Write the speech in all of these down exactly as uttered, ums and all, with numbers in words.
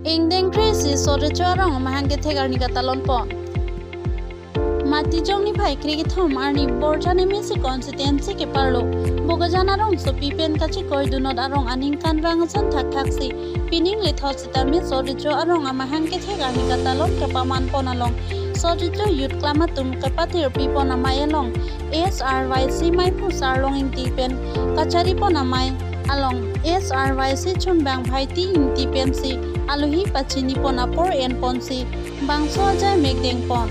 Ingdeng kre-isi sot recho arong amahang kethek arni katalon pon. Matijong niphai kre-kethom arni Borjan M A C constituency keparlo Bokajan arongsopi pen kachekoi dunot arong aningkanrang ason thakthaksi pining lethot sitame sot recho arong amahang kethek arni katalon kapaman pon along sot recho youth club atum kapatirpi pon amei along A S R Y C maiphu Sarlong Ingti pen kachari pon amei along A S R Y C chunbang Bhaiti Ingti pensi alohi pachini pon apor en ponsi bangso ajai mekdeng pon.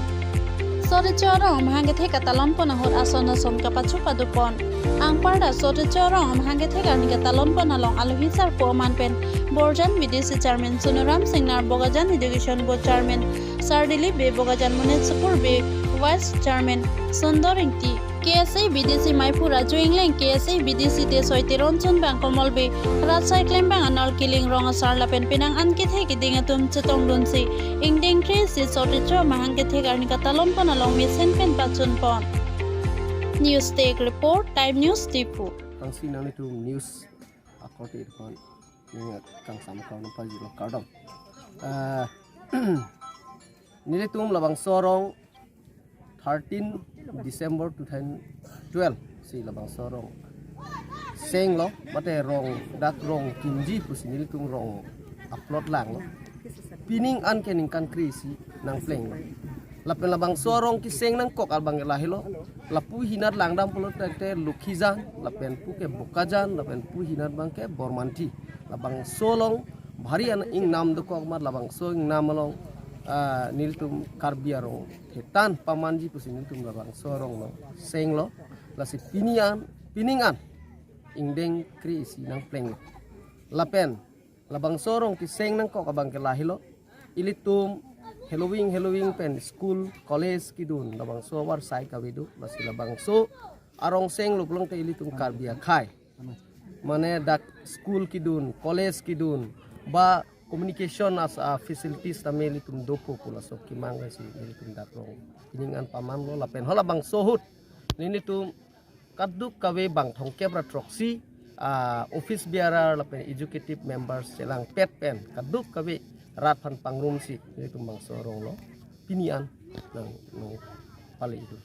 Sot recho arong amahang kethek katalon pon ahut ason ason kapachu padu pon. Anparta sot recho arong amahang kethek arni katalon pon along alohi sarpo aman pen Borjan B D C chairman Sunuram Singnar, Bokajan education board chairman Sar Dilip Bey, Bokajan Municipal Bey vice chairman Sundor Ingti, K S A B D C maiphu Raju Ingleng, K S A B D C Tesoi Teron chunbang Komol Bey, Rajsai klembang Anol Killing, rong asar lapen penang an kethek keding atum chetongdunsi ingdeng kre-isi sot recho amahang kethek arni katalon pon along mesen pen pachun pon. News Desk Report, Time News Diphu. Tangsi nanglitum news akorte irfan ninga kangsam kaun pajilo kardom. Ah, nelitum labangso arong thirteen December two thousand twelve si labangso arong senglo, mate rong dak rong kimji pusi nelitum rong upload langlo. Pining an ke ningkan kre-isi nangplenglo. Lapen labangso arong keseng nangkok abang ke lahelo. Lapu hinat langdam pulote Lokhijan, lapen pu ke Bokajan, lapen pu hinat abang ke Bormanthi. Labangso along bhari an ingnam dokok amat labangso ingnam along, ah, nelitum Karbi arong thetan pamanji pusi nelitum labangso arong along senglo. Lasi pini an, pining an ingdeng kre-isi nangplenglo. Lapen labangso arong keseng nangkok abang ke lahelo. Ilitum heloving heloving pen school, college kedun labangso avarsai kave do, lasi labangso arong senglo pulote ilitum Karbi akhei, mane dak school kedun, college kedun, ba communication as a facilities tame ilitum dopo pu laso kemang si ilitum dak rong pining an pamanlo. Lapen halabangso ahut nelitum kaduk kave bang thomkep ra throksi, ah, office bearer lapen executive members chelangpet pen kaduk kave rat aphan pangrumsi nelitum bangso arong along pini an nang, nangpale idu.